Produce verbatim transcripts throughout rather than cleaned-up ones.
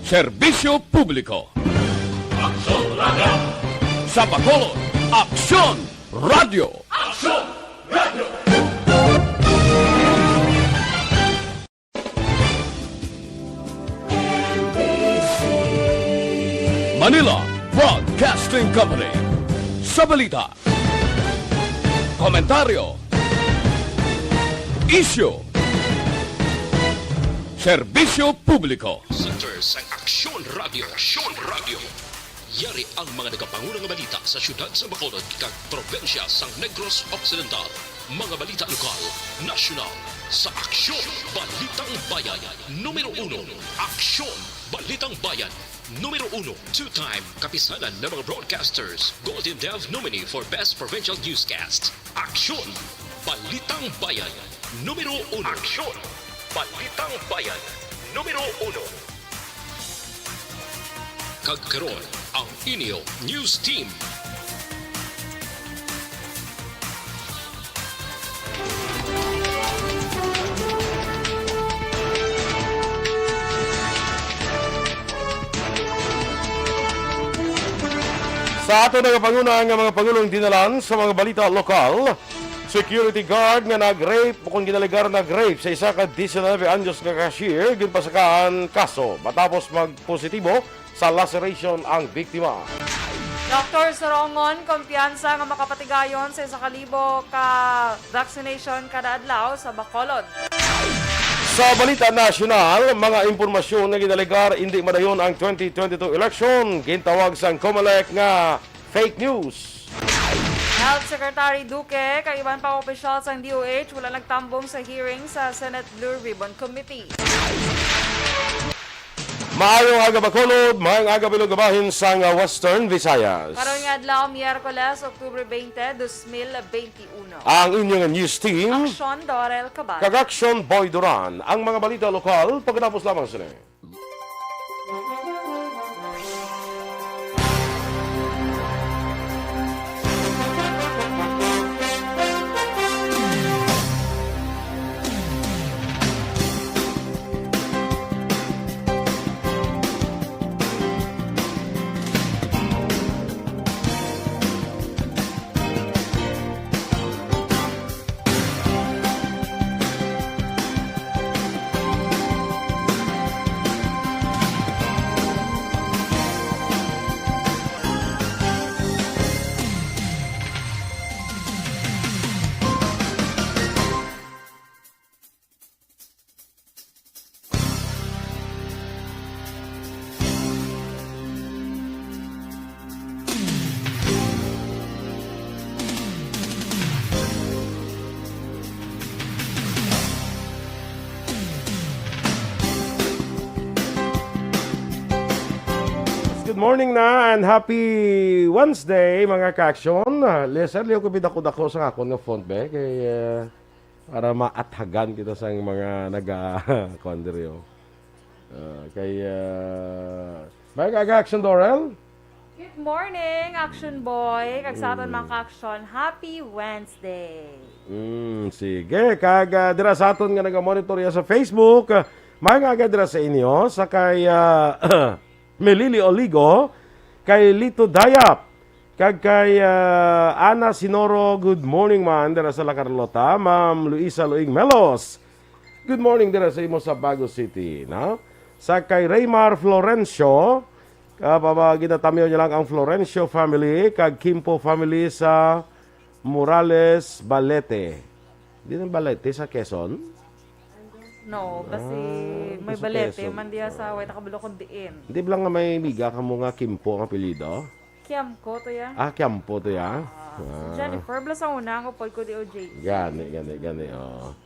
Serbisyo publiko. Aksyon Radio. Sa Bacolod, Aksyon Radio. Aksyon Radio. Manila Broadcasting Company. Sa balita, komentaryo, isyu, serbisyo publiko. Center sang Aksyon Radio. Aksyon Radio. Yari ang mga nagapanguna nga balita sa siyudad sa Bacolod kag probinsya sang Negros Occidental. Mga balita lokal, nasyonal, sa Aksyon Balitang Bayan. Numero uno, Aksyon Balitang Bayan. Numero uno, two-time Kapisanan ng mga Broadcasters Golden Dove nominee for Best Provincial Newscast. Aksyon Balitang Bayan. Numero uno. Aksyon Balitang Bayan. Numero uno. Kag karon, ang inyo news team. Sa ato nagapanguna nga mga pangulong dinalan sa mga balita lokal, security guard nga nag-rape, o kung ginalegar nag-rape sa isa ka diecinuebe anyos nga cashier, ginpasakaan kaso matapos magpositibo sa laceration ang biktima. Doktor Sorongon, kumpiyansa nga makapatigayon sa isa ka libo ka vaccination kada adlaw sa Bacolod. Sa balita nasyonal, mga impormasyon nga ginalegar indi madayon ang twenty twenty-two election, gintawag sang Comelec nga fake news. Health Secretary Duque kag iban pang opisyal sang D O H wala nagtambong sa hearing sa Senate Blue Ribbon Committee. Maayong aga, Bacolod. Maayong aga, bilog nga bahin sang, ah, Western Visayas. Karon nga adlaw, Miyerkules, Oktubre twenty, dos mil twenty-uno. Ang inyong news team. Aksyon, Dorel Cabal. Kag Aksyon, Boy Duran. Ang mga balita lokal, pagkatapos lamang sini. Good morning na and happy Wednesday, mga ka-aksyon. Ah, Lester, liyo ko bidako-dako sa akon nga font, be, kay, ah, para maathagan kita sang mga naga-, kuwan diri, oh. Ah, kay, ah, may ka-aksyon, Dorel? Good morning, Action Boy. Kag sa aton Mm. mga ka-aksyon, happy Wednesday. Mm, sige. Kag, ah, dira sa aton nga naga-monitor ya sa Facebook, ah, may nga aga dira sa inyo, sa kay, ah, Melili Oligo, kay Lito Dayap, kag kay, ah, Ana Sinoro, good morning man, dira sa La Carlota, Ma'am Luisa Luing Melos, good morning dira sa imo sa Bago City, no? Sa kay Raymar Florencio, ah, baba, ginatamyaw niya lang ang Florencio family, kag Kimpo family sa Morales, Balete. Di na Balete sa Quezon? No, kasi Ah, may sa Balete, Quezon. Man diya sa Ah. Way Takabulokon diin. Di ba lang nga may miga ka mo nga Kimpo ang apelyido? Kiamco to ya. Ah, Kiampo to ya? Ah, si Ah. Jennifer, bala sa una, ang upod ko di O J. Gani, gani, gani, oh.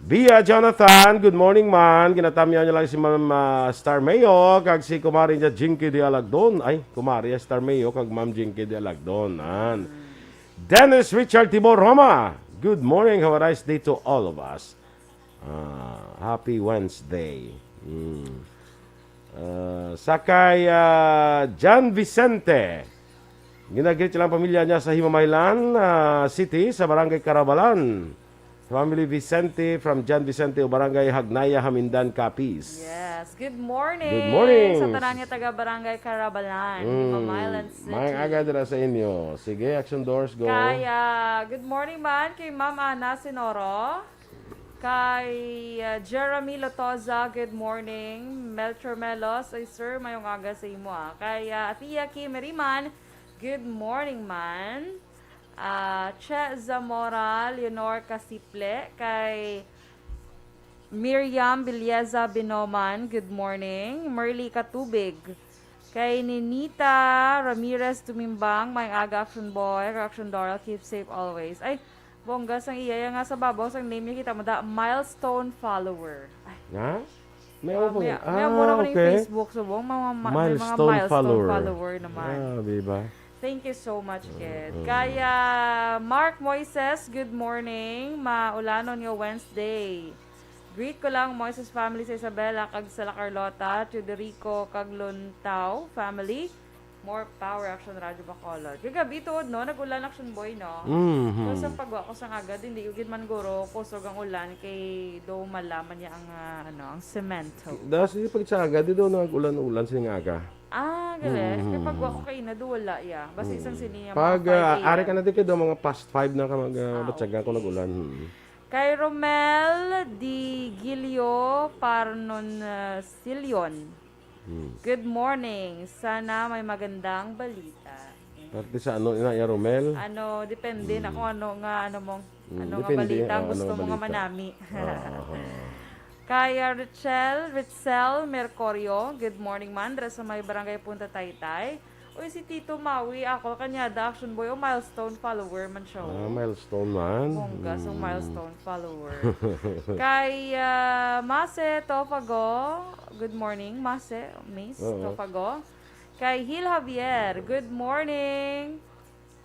Bia Jonathan, good morning, man. Ginatamyaw niya lang si Ma'am, ah, Star Mayo, kag si Kumari niya, Jinky de Alagdon. Ay, Kumari, Star Mayo, kag Ma'am Jinky de Alagdon, an. Hmm. Dennis Richard Tibor Roma, good morning, have a nice day to all of us. Ah, happy Wednesday. Hmm. Ah, sa kay, ah, John Vicente, ginagreet lang pamilya niya sa Himamaylan, ah, City, sa Barangay Carabalan. Family Vicente from John Vicente o Barangay Hagnaya, Hamindan, Capiz. Yes. Good morning. Good morning. Sa tanan nga taga Barangay Carabalan, Mm. Mamayalan City. May aga dira sa inyo. Sige, Action Doors, go. Kaya, good morning man kay Ma'am Ana Sinoro. Kay uh, Jeremy Lotoza, good morning. Melchor Melos, ay sir, mayong aga sa imo ah. Kay uh, Athea Kim Riman, good morning man. Ah, Che Zamora, Leonor Casiple, kay Miriam Bilyeza Binoman, good morning. Merly Katubig, kay Ninita Ramirez Tumimbang, may aga Action Boy, Action Doral, keep safe always. Ay, bongga sang iya nga sa babaw sang name niya kita mo da, milestone follower. Ay, Ha? May ah, upo may, nga. may amo Ah, naman yung okay. Facebook, subong, mga, ma- may mga Milestone milestone follower. follower naman. Ah, di ba? Thank you so much, Ked. Mm. Kaya, Mark Moises, good morning. Maulanon nga Wednesday. Greet ko lang Moises family sa Isabela kag sa La Carlota, Teodorico kag Luntao family. More power, Action Radyo Bacolod. Kagabi tuod, no? Nag-ulan, Action Boy, no? Mhm. So, sa pagwa ko sa agad, hindi ko gid man guro kusog ang ulan kay do malaman niya ang, ah, ano, ang semento. Das di pag sa aga, di daw nag-ulan-ulan sa nga aga. Ah, galing. Mhm. Kay pagwa ko kay ina, do wala, ya. Basta isang sini yung mga Pag five ah, a.m. ari ka na di kay daw mga past five na ka mag Ah, uh, batyaga ko okay. nag-ulan. Hmm. Kay Romel Di Gilio Parnon uh, Silion. Hmm. Good morning. Sana may magandang balita. Parte sa ano ina ya Romel? Ano, depende na Mm. kung ano nga ano mong Mm, ano nga depende, balita ang ah, gusto ano mo nga balita. manami. Ah, Kaya Richel, Richel Mercurio, good morning man, dira sa may barangay Punta Taytay. Uy, si Tito Maui, ako kanya da Action Boy, o milestone follower man siya. Ah, Oh. milestone man. Bongga, so Mm. milestone follower. Kay ah, Mase Tofago, good morning, Mase, Miss Oo. Tofago. Kay Hil Javier, good morning.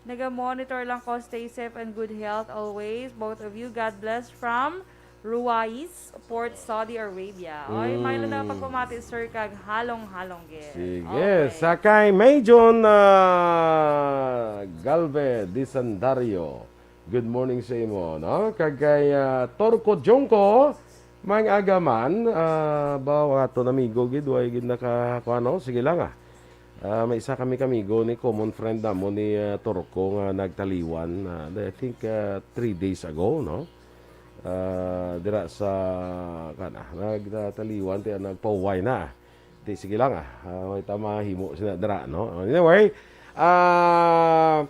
Naga-monitor lang ko, stay safe and good health always, both of you. God bless from Ruwais, Port Saudi Arabia. Oy, may na Mm. pagpamati, sir, kag halong-halong gid. Sige, Okay. sa kay May John ah, Galve Disandario. Good morning sa imo, no? Kag kay ah, Torco Jongco, may aga man, ah, ba, aton amigo gid, way gid naka, kuan, no? Sige lang, ah. Ah, may isa kami kamigo ni common friend namo ni ah, Torco nga nagtaliwan, ah, I think ah, three days ago, no? Ah, dira sa, kana, nagtaliwan, ti nagpauway na. Ti, sige lang, ah. Ah, may tama himo sila dira, no? Anyway, ah,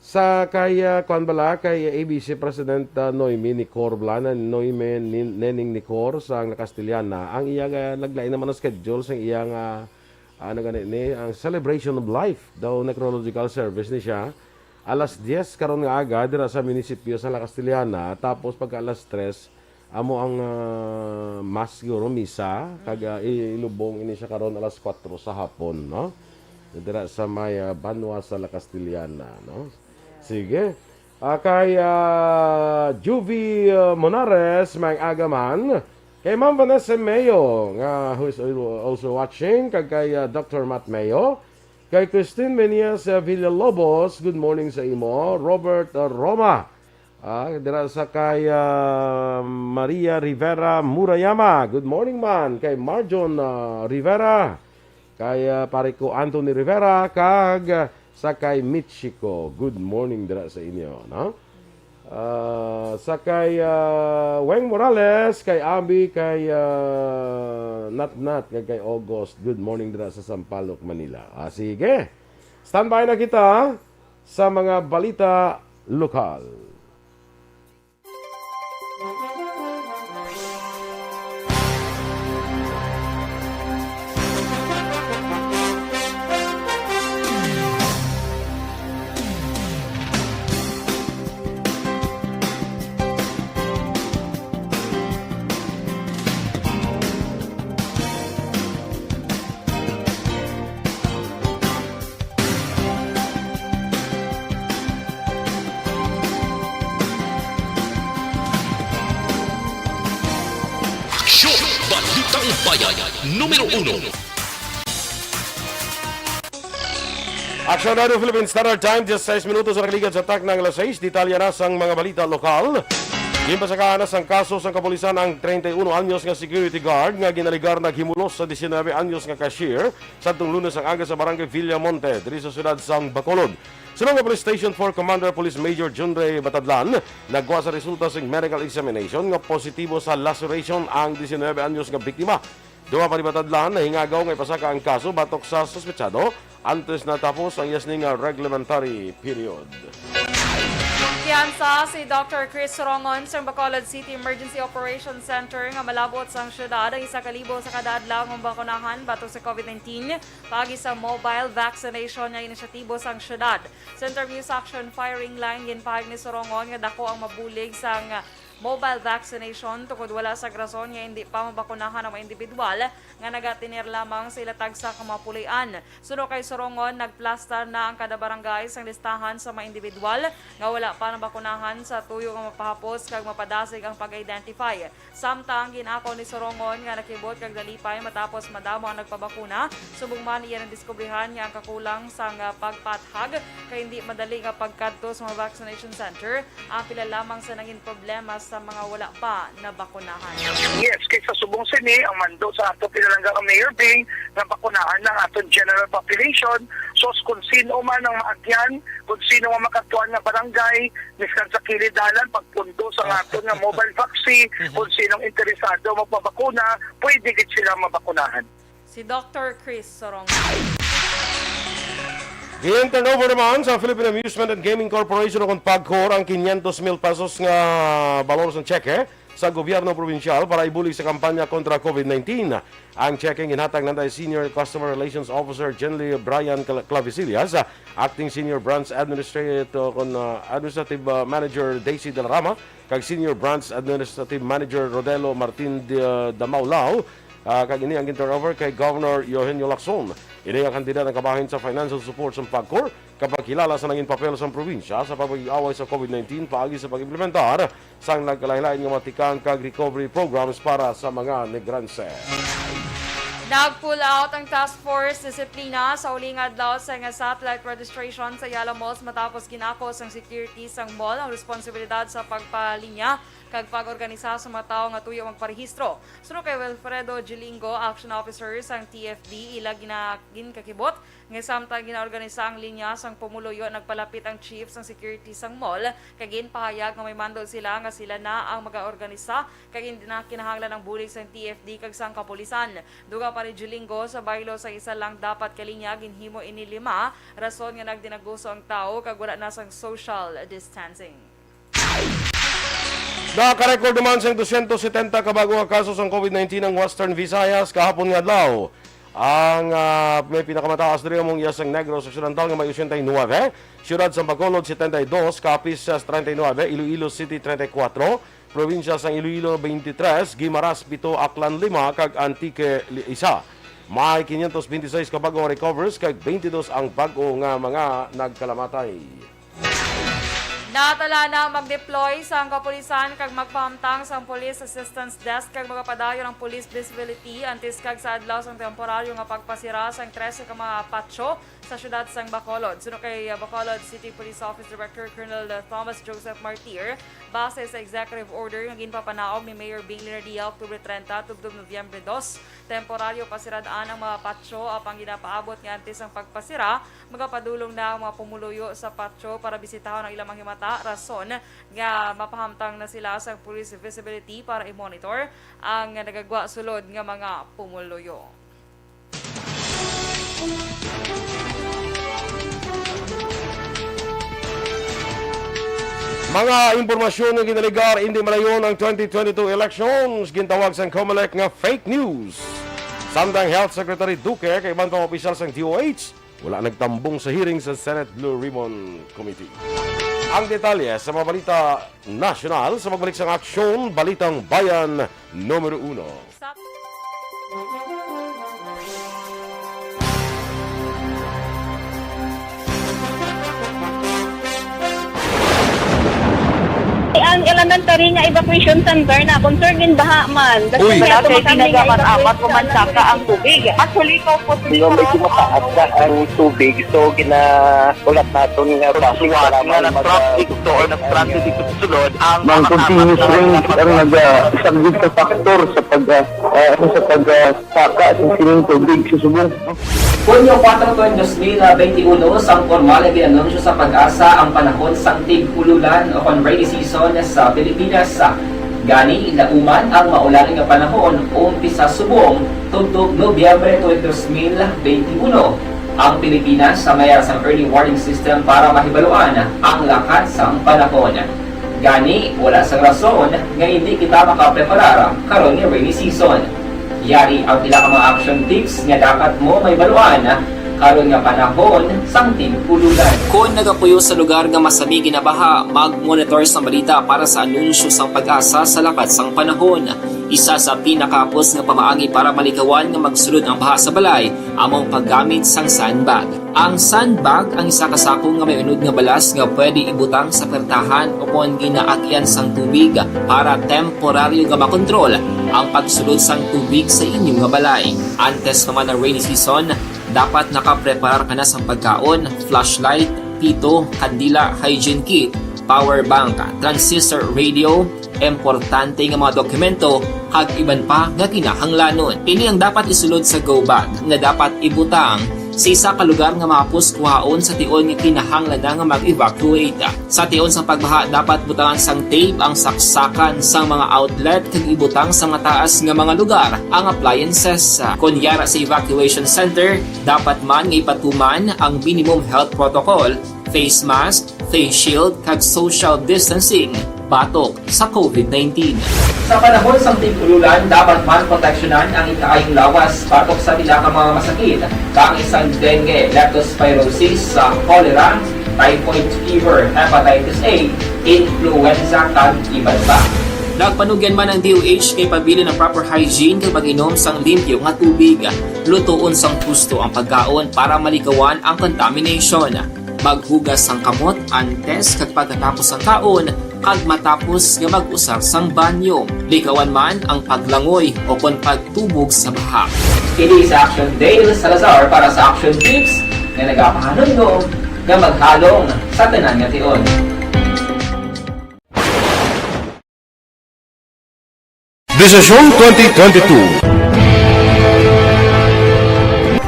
sa kay, ah, kuan bala, kay A B C President ah, Noemi Nicor bala, na Noemi Nin- Neneng Nicor sa Kastilyan na ang iya nga naglain naman ang schedule sa iya nga, ah, ano gani ni, ang Celebration of Life daw necrological service ni siya. Alas diyes karon nga aga dira sa munisipyo sa La Castellana, tapos pagka alas tres amo ang ah, mass siguro, misa, kag ah, i- ilubong ini siya karon alas kuwatro sa hapon, no? Dira sa may ah, banwa sa La Castellana, no? Sige. Ah, kay ah, Juvie ah, Monares, may aga man. Kay Ma'am Vanessa Mayo, nga who is also watching, kag kay ah, Doctor Matt Mayo, kay Christine Menias ah, Villalobos, good morning sa imo. Robert ah, Roma, ah, dira sa kay ah, Maria Rivera Murayama, good morning man. Kay Marjon ah, Rivera, kay ah, pare ko Anthony Rivera, kag ah, sa kay Michiko, good morning dira sa inyo, no? Ah, sa kay ah, Weng Morales, kay Abby, kay ah, Natnat, kag kay August, good morning dira sa Sampaloc, Manila. Ah, sige. Standby na kita sa mga balita lokal. Aksyon! Balitang Bayan, numero uno. Action Radio Philippines Standard Time, diyesisais minutos sa nakaligad sa takna nga alas sais. Detalye na sang mga balita lokal. Ginpasakaan na sang kaso sang kapulisan ang treinta y uno anyos nga security guard nga ginalegar naghimulos sa diecinueve anyos nga cashier sadtong Lunes ang aga sa Barangay Villamonte, diri sa siyudad sang Bacolod. Suno nga Police Station four Commander Police Major Junrey Batadlan, nagwa sa resulta sing medical examination nga positibo sa laceration ang diecinueve anyos nga biktima. Duha pa ni Batadlan nahingagaw nga ipasaka ang kaso batok sa suspetsado antes natapos ang iya sini nga reglementary period. Kumpiyansa si Doctor Chris Sorongon sang Bacolod City Emergency Operations Center nga malabot sang syudad ang isa ka libo sa kada adlaw nga mabakunahan batok sa COVID nineteen paagi sa mobile vaccination nga inisyatibo sang syudad. Sa interview sa Action Firing Line, ginpahayag ni Sorongon nga dako ang mabulig sang mobile vaccination tungod wala sang rason nga hindi pa mabakunahan ang mga individual nga nagatener lamang sa ila tagsa ka mga puloy-an. Suno kay Sorongon, nagplastar na ang kada barangay sang listahan sa mga individual nga wala pa nabakunahan sa tuyo nga mapahapos kag mapadasig ang pag-identify. Samtang gin-ako ni Sorongon nga nakibot kag nalipay matapos madamo ang nagpabakuna, subong man iya nadiskubrihan nga ang kakulang sang, ah, pagpathag kay hindi madali nga pagkadto sa mga vaccination center ang pila lamang sa nangin problema sa mga wala pa nabakunahan. Yes, kay sa subong sini, ang mando sa ato pinalangga ang Mayor Bing nga bakunahan ang aton general population. So, kung sino man ang maagyan, kung sino ang makatuan nga barangay, miskan sa kilid dalan, pagpundo sa aton nga mobile vaccine, kung sinong interesado magpabakuna, pwede gid sila mabakunahan. Si Doctor Chris Sorong. Gin-turnover naman sa Philippine Amusement and Gaming Corporation o kon PAGCOR ang quinientos mil pesos nga balor sang tseke sa gobyerno probinsyal para ibulig sa kampanya kontra COVID nineteen. Ang tseke ginhatag na kay Senior Customer Relations Officer Jenly Brian Cla- Clavisillas, Acting Senior Branch Administrator kon, ah, Administrative, ah, Manager Daisy Dalarama, kag Senior Branch Administrative Manager Rodelo Martin Di- Damaulao, ah, kag ini ang gin-turnover kay Governor Eugenio Lacson. Ini nga kantidad ang kabahin sa financial support sang PAGCOR kapagkilala sa nangin papel sang probinsya sa pagpakig-away sa COVID nineteen paagi sa pag-implementar sang nagkalain-lain nga mga tikang kag recovery programs para sa mga Negrense. Nag-pull out ang Task Force Disiplina sa uling adlaw sa nga satellite registration sa Yala Malls matapos ginako sang security sang mall ang responsibilidad sa pagpalinya kag pag-organisa sa mga tawo nga tuyo magparehistro. Suno kay Wilfredo Gilingo, Action Officer sang T F D, ila gina- ginkakibot nga samtang ginaorganisa ang linya sang pumuluyo, nagpalapit ang chief sang security sang mall kag ginpahayag nga may mando sila nga sila na ang magaorganisa kag hindi na kinahanglan ang bulig sang T F D kag sang kapulisan. Dugang pa ni Gilingo, sa baylo sa isa lang dapat ka linya, ginhimo ini lima, rason nga nagdinaguso ang tawo kag wala na sang social distancing. Nakarecord naman sang dosyentos setenta ka bag-o nga kaso sang COVID nineteen ang Western Visayas kahapon nga adlaw. Ang, ah, may pinakamataas diri amo ang iya sang Negros Occidental nga may ochenta y nueve, Siyudad sang Bacolod setenta y dos, Capiz treinta y nueve, Iloilo City treinta y cuatro, Probinsya sang Iloilo twenty-three, Guimaras pito, Aklan lima, kag Antique li- isa. May quinientos veintiséis ka bag-o nga recovers kag twenty-dos ang bag-o nga mga nagkalamatay. Natala na ang mag-deploy sang kapulisan kag magpahamtang sang Police Assistance Desk kag magapadayon ang police visibility antes kag sa adlaw sang temporaryo nga pagpasira sang trese ka mga patio sa siyudad sang Bacolod. Suno kay, uh, Bacolod City Police Office Director Colonel Thomas Joseph Martir, base sa executive order nga ginpapanaog ni Mayor Bing Lenadia, Oktubre treinta tubtob Nobyembre dos, temporaryo pasirad-an ang mga patio, apang ginapaabot nga antes ang pagpasira, magapadulong na ang mga pumuluyo sa patio para bisitahon ang ilang mga himata, rason nga mapahamtang na sila sa police visibility para i-monitor ang nagagwa sulod nga mga pumuluyo. Mga impormasyon nga ginalegar indi malayon ang twenty twenty-two elections, gintawag sang Comelec nga fake news. Samtang Health Secretary Duque kag iban pang opisyal sang D O H, wala nagtambong sa hearing sa Senate Blue Ribbon Committee. Ang detalye sa mga balita nasyonal sa pagbalik sang Aksyon, Balitang Bayan Numero Uno. Ang Wala man tari nga evacuation center na, concern din baha man. Basta Uy. Wala kay tinaga man amat ko man saka ang tubig. Actually, ko po Yung medyo mataas na ang tubig, so ginaulat naton nga basi Pagsuwat para nga mag- nag-traffic to or nag-traffic dito sa sulod, ang Ang mga continuous tama rain na ang naga-, isang big factor sa pag, ah, ah, sa pag, ah, saka sa sining tubig sa subong. Hunyo kuwatro, dos mil benti uno, sang pormal nga gin-anunsyo sa PAGASA ang panahon sang tig-ululan o kon rainy season sa Pilipinas. Gani, lauman ang maulan nga panahon umpisa subong tubtob Nobyembre twenty, dos mil benti uno. Ang Pilipinas sa mayara sang early warning system para mahibaluan ang lakat sang panahon. Gani, wala sang rason nga hindi kita makapreparar karon nga rainy season. Yari ang pila ka mga action tips nga dapat mo mahibaluan karon nga panahon sang tig-ululan. Kon nagapuyo sa lugar nga masami ginabaha, mag-monitor sang balita para sa anunsyo sang PAGASA sa lakat sang panahon. Isa sa pinakahapos nga pamaagi para malikawan nga magsulod ang baha sa balay amo ang paggamit sang sandbag. Ang sandbag ang isa ka sako nga may unod nga balas nga pwede ibutang sa pertahan o kon ginaagyan sang tubig para temporaryo nga makontrol ang pagsulod sang tubig sa inyo nga balay. Antes pa man ang rainy season, dapat nakapreparar ka na sang pagkaon, flashlight, pito, kandila, hygiene kit, power bank, transistor radio, importante nga mga dokumento, kag iban pa nga kinahanglanon. Ini ang dapat isulod sa go bag nga dapat ibutang sa isa ka lugar nga mahapos kuhaon sa tion nga kinahanglan na nga mag-evacuate. Sa tion sang pagbaha, dapat butangan sang tape ang saksakan sang mga outlet kag ibutang sa mataas nga mga lugar ang appliances. Kon yara sa evacuation center, dapat man nga ipatuman ang minimum health protocol, face mask, face shield, kag social distancing batok sa covid nineteen. Sa panahon sang tig-ululan, dapat man proteksyonan ang ikaayong lawas batok sa pila ka mga masakit, kaangay sang dengue, leptospirosis, sa cholera, typhoid fever, hepatitis A, influenza, kag iban pa. Nagpanugyan man ang D O H kay pabilin ang proper hygiene kag pag-inom sang limpyo nga tubig. Lutoon sang husto ang pagkaon para malikawan ang contamination. Maghugas sang kamot antes kag pagkatapos sang kaon kag matapos nga mag-usar sang banyo. Likawan man ang paglangoy o kon pagtubog sa baha. Kini sa Action Dale Salazar para sa Action Tips nga nagapahanumdom nga maghalong sa tanan nga tion. Desisyon twenty twenty-two.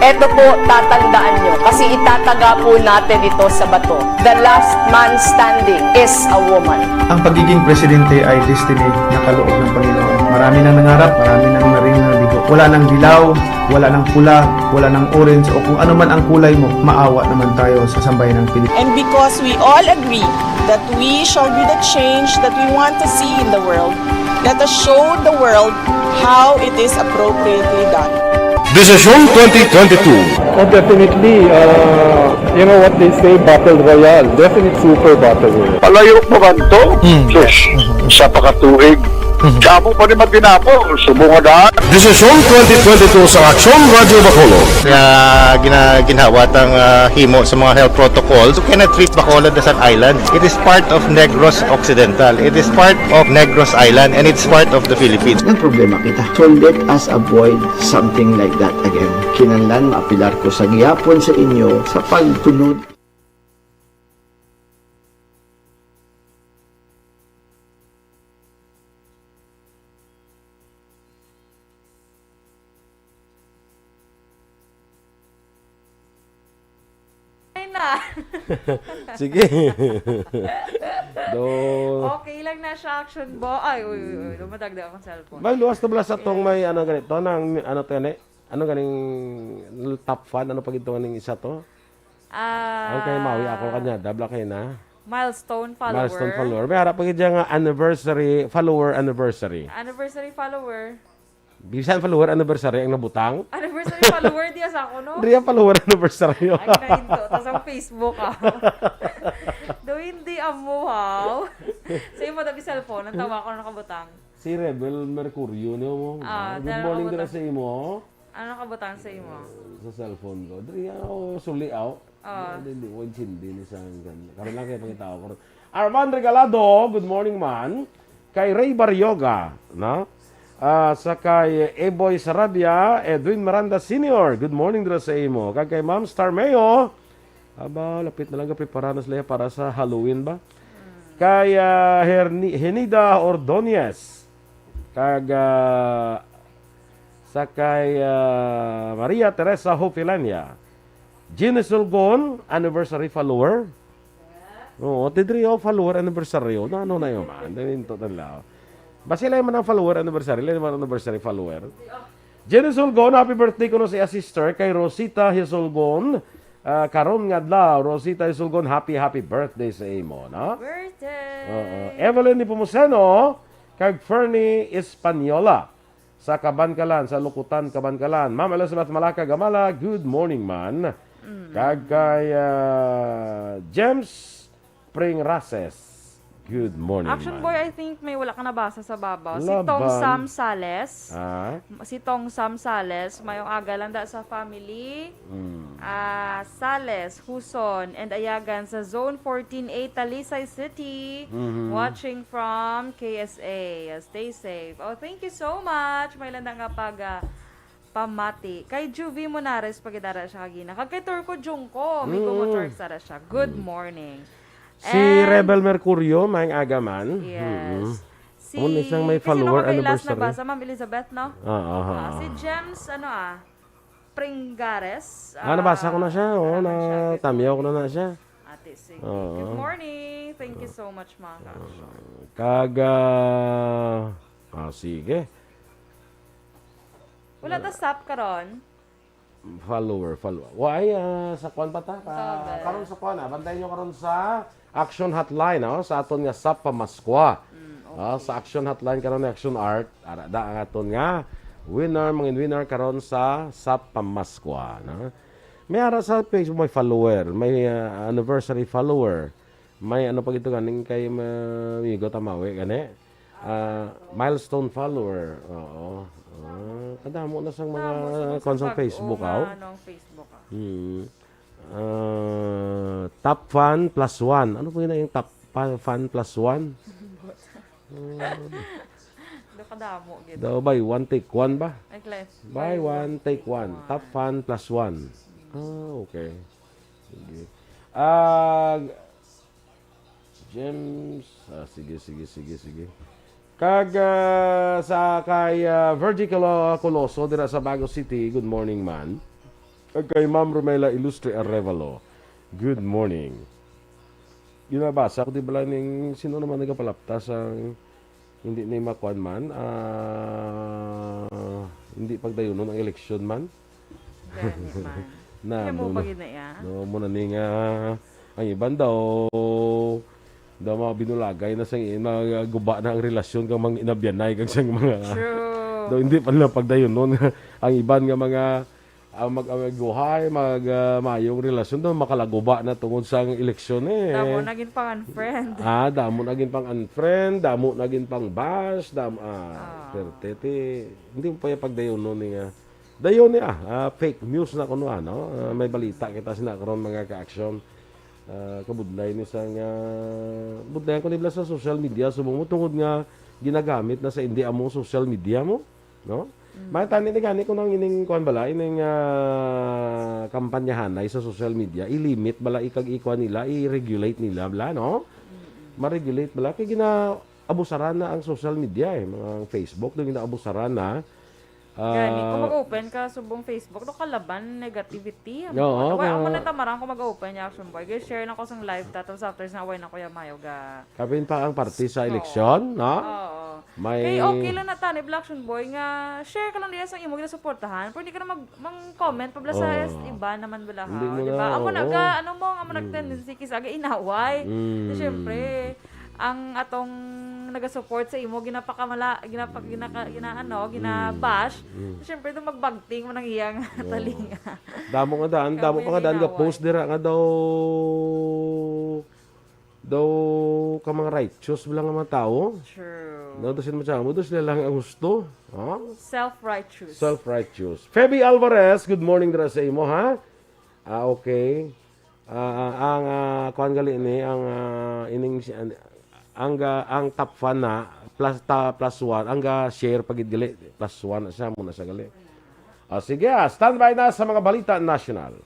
Eto po, tatandaan nyo, kasi itataga po natin ito sa bato. The last man standing is a woman. Ang pagiging presidente ay destiny na kaloob ng Panginoon. Marami nang nangarap, marami nang naring nabigo. Wala nang dilaw, wala nang pula, wala nang orange, o kung ano man ang kulay mo, maawa naman tayo sa sambayan ng Pilipinas. And because we all agree that we shall be the change that we want to see in the world, let us show the world how it is appropriately done. Desisyon twenty twenty-two. Oh, definitely. Uh, you know what they say, battle royale. Definitely super battle royale. Palayo pa ba to? Hmm. Sus, sa pakatuig. Mhm. Damo pa ni matinapo, subong nga daan. Desisyon twenty twenty-two sa Aksyon Radyo Bacolod. Nga gina-, ginhawa tang, ah, himo sa mga health protocols. You cannot treat Bacolod as an island. It is part of Negros Occidental. It is part of Negros Island, and it's part of the Philippines. Nagproblema kita. So let us avoid something like that again. Kinahanglan maapilar ko sa gihapon sa inyo sa pagtunod. Ay na. Sige. Do. Okay lang na siya, action ba? Ay, uy, uy, uy. Lumatag na akong cellphone. May luwas na bala sa tong may ano ganito, nang ano to yan eh? Ano ganing top fan? Ano pa gito ganing isa to? Ah, ang kay Maui ako kanya, dabla kay na. Milestone follower. Milestone follower. May harap pa gid nga anniversary, follower anniversary. Anniversary follower. Bisan follower anniversary ang nabutang. Anniversary follower diya sa ako, no? Diya follower anniversary. Ay, kainto. Tas ang Facebook, ah. Do hindi amo, haw. Sa imo, tabi cellphone, ang tawa ko na nakabutang. Si Rebel Mercurio, no mo? Ah, good morning dira sa imo. Ano nakabutang sa imo? Sa cellphone ko. Diri ako suli, aw. Ah. Hindi, hindi ko intindi ni sa hanggan. Karon lang kayo pangitaw. Karon, Arman Regalado, good morning man. Kay Ray Barrioga, no? Ah, sa kay Eboy Sarabia, Edwin Miranda Senior, good morning dira sa imo. Kag kay Ma'am Star Mayo, aba, lapit na lang, kaprepara na sila para sa Halloween ba? Kay ah, Herni- Henida Ordonez, kag ah, sa kay ah, Maria Teresa Hofilania. Gina Sulgon, anniversary follower. Oo, tidri o follower anniversary. O, ano na yun, man? Dali ito, tala. Basi lang man ang follower anniversary, lang man anniversary follower. Jenny Sulgon, happy birthday ko no sa iya sister kay Rosita Hisulgon. Ah, karon nga adlaw, Rosita Hisulgon, happy, happy birthday sa imo, no? Birthday! Oo. Evelyn Nepomuceno, kag Fernie Española sa Kabankalan, sa Lukutan, Kabankalan. Ma'am Elizabeth Malaka Gamala, good morning, man. Kag kay ah, James Pring Races, good morning, Action man. Boy, I think may wala ka nabasa sa babaw. Si Laban. Tong Sam Sales. Ah? Si Tong Sam Sales, mayong aga lang da sa family. Mm. Ah, Sales, Huson, and Ayagan sa Zone fourteen A, Talisay City. Mhm. Watching from K S A. Stay safe. Oh, thank you so much. May landa nga pag ah, pamati. Kay Juvie Monares, pagidara siya kagina. Kag kay Turco Junco, amigo mo Mm. Turk, sara siya. Good Mm. morning. Si And Rebel Mercurio, maayong aga man. Yes. Mm-mm. Si, Amo na isang may kasi follower nung kay last anniversary. Nagbasa, Ma'am Elizabeth, no? Ah, aha. Ah, si Gems, ano ah, Pringgares. Ah, nabasa ko na siya. Ah, oo, nabasa na siya. Good na tamyaw ko na morning. Na siya. Ate, sige. Oo. Good morning. Thank you so much, mga ka-action. Kag, ah, ah, sige. Wala ta stop karon. Follower, follower. Why, ah, sa kwan pa ta? Ka-, Follower. Karon sa kwan, ah. Bantayan nyo karon sa Action Hotline, oh, sa aton nga Sap Pamaskwa. Mm, okay. Ah, sa Action Hotline karon ni Action Art, ara da ang aton nga winner, mga winner karon sa Sap Pamaskwa, no? May ara sa Facebook, may follower, may, ah, anniversary follower, may ano pa gito ganing kay, ah, amigo Tamawi, gani? Ah, milestone follower. Oo. Ah, kadamo na sang mga Damo sa mga kwan sa sa bag-o Facebook, nga, aw? Ano, ang Facebook, ah. Hmm. Ah, top fan plus one. Ano po yun yung top pa-, fan plus one? Ah, Do kadamo gid. Daw buy one take one ba? Ay, class. Buy one, take one. Top fan plus one. Ah, okay. Sige. Ah, James. Ah, sige, sige, sige, sige. Kag, ah, sa kay, ah, Virgie Colo-, Coloso dira sa Bago City, good morning, man. Kag kay Ma'am Romela Ilustre Arevalo, good morning. Ginabasa ko, di ba, ning sino naman nagapalapta sa hindi na makuan man, ah, hindi pagdayunon ang eleksyon man. Gani man. Na, Kaya mo mo ba na, gid na iya? No, mo na ni nga, ang iban daw, daw mga binulagay na sang, mga guba na ang relasyon kang mga inabyanay kag sang mga, True. Daw hindi pa nila pagdayunon. Ang iban nga mga, ah, mag-, mag-, guhay, mag, ah, mayong relasyon daw makalaguba na tungod sa eleksyon eh. Damo na gid pang-unfriend. Ah, damo na gid pang-unfriend, damo na gid pang-bash, dam-, ah, Ah. Pero tete, hindi mo pa yung pagdayunon ni nga. Dayon ni, ah, ah, fake news na kuno, ano? Ah, may balita kita sina karon, mga ka-action. Ah, kabudlay ni sa nga, budlayan ko nila sa social media, subong mo, tungod nga ginagamit na sa hindi amo social media mo, no? Mm. May tani ni gani kung ang ining kuan bala, ining, ah, kampanyahanay sa social media, i-limit bala, ikag ikuan nila, i-regulate nila bala, no? Mm. Ma-regulate bala, kay gina-, abusaran na ang social media, eh. Mga Facebook, do ginaabusaran na. Gani, kung Ah, mag-open ka subong Facebook, do kalaban negativity. Amo Oo, ka, wala, kaya amo na tamarang kung mag-open niya, Action Boy. Kaya share na ko sang live ta, tapos after sa away na Kuya Mayo ga Kapin pa ang parte sa Oo. Eleksyon, no? Oo. May Kay okay lang na tani, Black Action Boy, nga share ka lang diya sa imo ginasuportahan, pero hindi ka na mag-, mang-comment pa bala sa Oo. Iba naman bala, ha? Hindi mo Di ba? na, Amo na oo. ga, ano mo, amo Mm. nag-tendency kis aga inaway. Mm. So, syempre, ang atong nagasupport sa imo, ginapakamala-, ginapa-, ginaka-, gina-, ano, Mm. gina-bash. Mm. So, syempre, doon magbagting mo ng iyang Oo. talinga. Damo nga daan, damo Kami pa nga daan nga ginawa. post dira nga daw, daw ka mga righteous lang nga mga tao. True. Daw, daw sila masyamo, daw sila lang ang gusto. Ha? Self-righteous. Self-righteous. Feby Alvarez, good morning dira sa imo, ha? Ah, okay. Ah, ang, ah, kuwan gali ni, ang, ah, ining si-, an-, ang ga-, ang top fan na plus, ta-, plus one, ang ga-share pa gid gali, plus one na siya, muna siya gali. Ah, sige, ah, standby na sa mga balita nasyonal.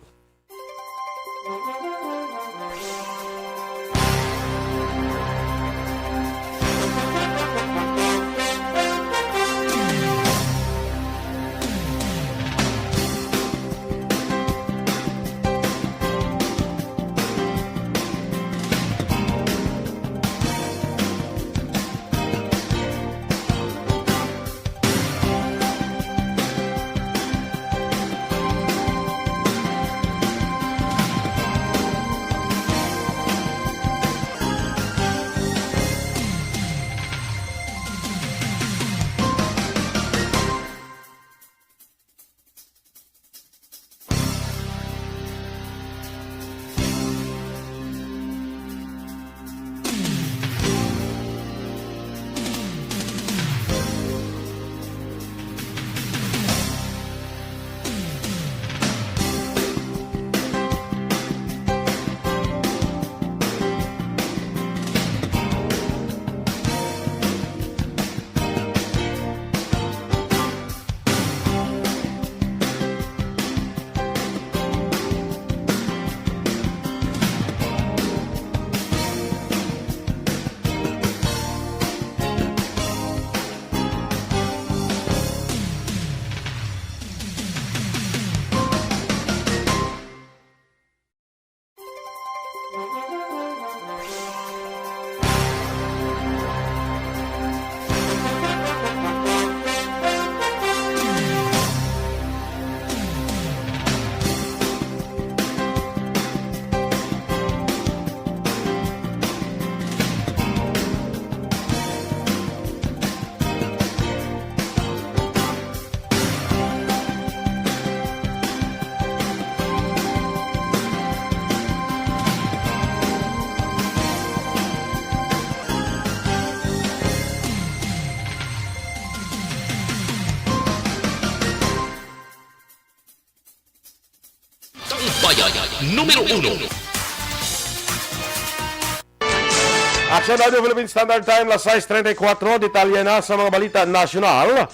Tambayan numero uno. Aksyon Radio Philippine Standard Time, las sais treinta y cuatro. Detalye na sa mga balita nasyonal.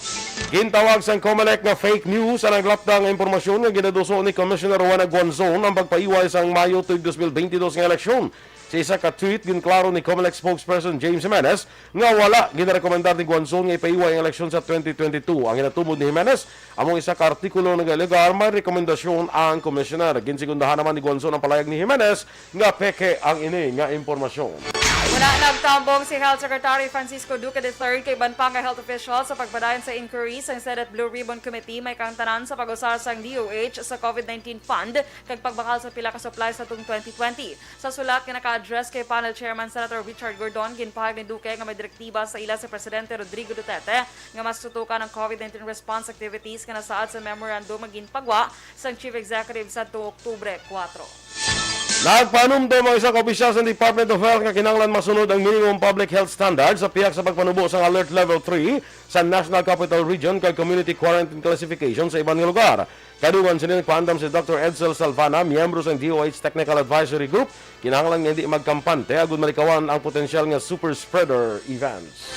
Gintawag sang Comelec nga fake news ang naglapda nga impormasyon nga ginaduso ni Commissioner Juana Guanzon ang pagpaiway sang Mayo tuig dos mil benti dos nga eleksyon. Sa isa ka tweet, ginklaro ni Comelec spokesperson James Jimenez nga wala ginarekomendar ni Guanzon nga ipaiway ang eleksyon sa twenty twenty-two. Ang ginatumod ni Jimenez, amo isa ka artikulo nga nagaalegar may rekomendasyon ang commissioner. Ginsegundahan naman ni Guanzon ang palayag ni Jimenez nga peke ang ini nga impormasyon. Wala nagtambong si Health Secretary Francisco Duque the third kay iban pa nga health officials sa pagpadayon sa inquiry sang Senate Blue Ribbon Committee may kaangtanan sa pag-usar sang D O H sa COVID nineteen fund kag pagbakal sa pila ka supply sa tung twenty twenty. Sa sulat nga naka-address kay panel chairman Senator Richard Gordon, ginpahayag ni Duque nga may direktiba sa ila si Presidente Rodrigo Duterte nga mas tutukan ang COVID nineteen response activities nga nasaad sa memorandum nga ginpagwa sang Chief Executive sadto Oktubre kuwatro. Nagpanumdom ang isa ka opisyal sa Department of Health nga kinahanglan masunod ang minimum public health standards sa pihak sa pagpanubo sang Alert Level three sa National Capital Region kag Community Quarantine Classification sa iban nga lugar. Kadungan sini nagpaandam si Doctor Edsel Salvana, miyembro sang D O H Technical Advisory Group, kinahanglan nga hindi magkampante agud malikawan ang potensyal nga super spreader events.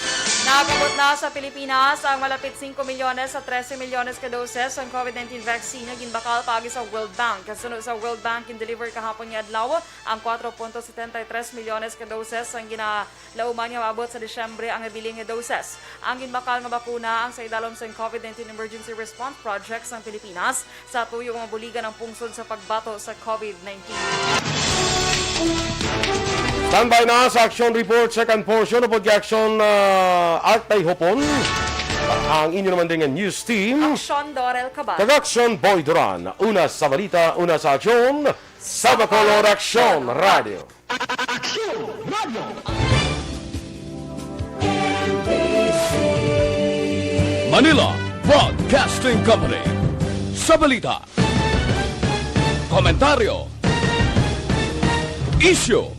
Nakabot na sa Pilipinas ang malapit singko milyones sa trese milyones ka doses sang COVID nineteen vaccine nga ginbakal paagi sa World Bank. Suno sa World Bank, gin-deliver kahapon nga adlaw ang kuwatro punto setenta y tres milyones ka doses sang gina- Lauman nga maabot sa Disyembre ang nabilin nga doses. Ang ginbakal nga bakuna ang sa idalom sang COVID nineteen Emergency Response Project sang Pilipinas sa tuyo nga mabuligan ang pungsod sa pagbato sa COVID nineteen. Standby na sa action report, second portion, upod kay Action, ah, Artay Hopon. Ang inyo naman din nga news team. Action Dorel Cabal. Kag Action Boy Duran. Una sa balita, una sa aksyon, sa Bacolod Aksyon Radio. Aksyon Radio. Manila Broadcasting Company. Sa balita, komentaryo, isyu,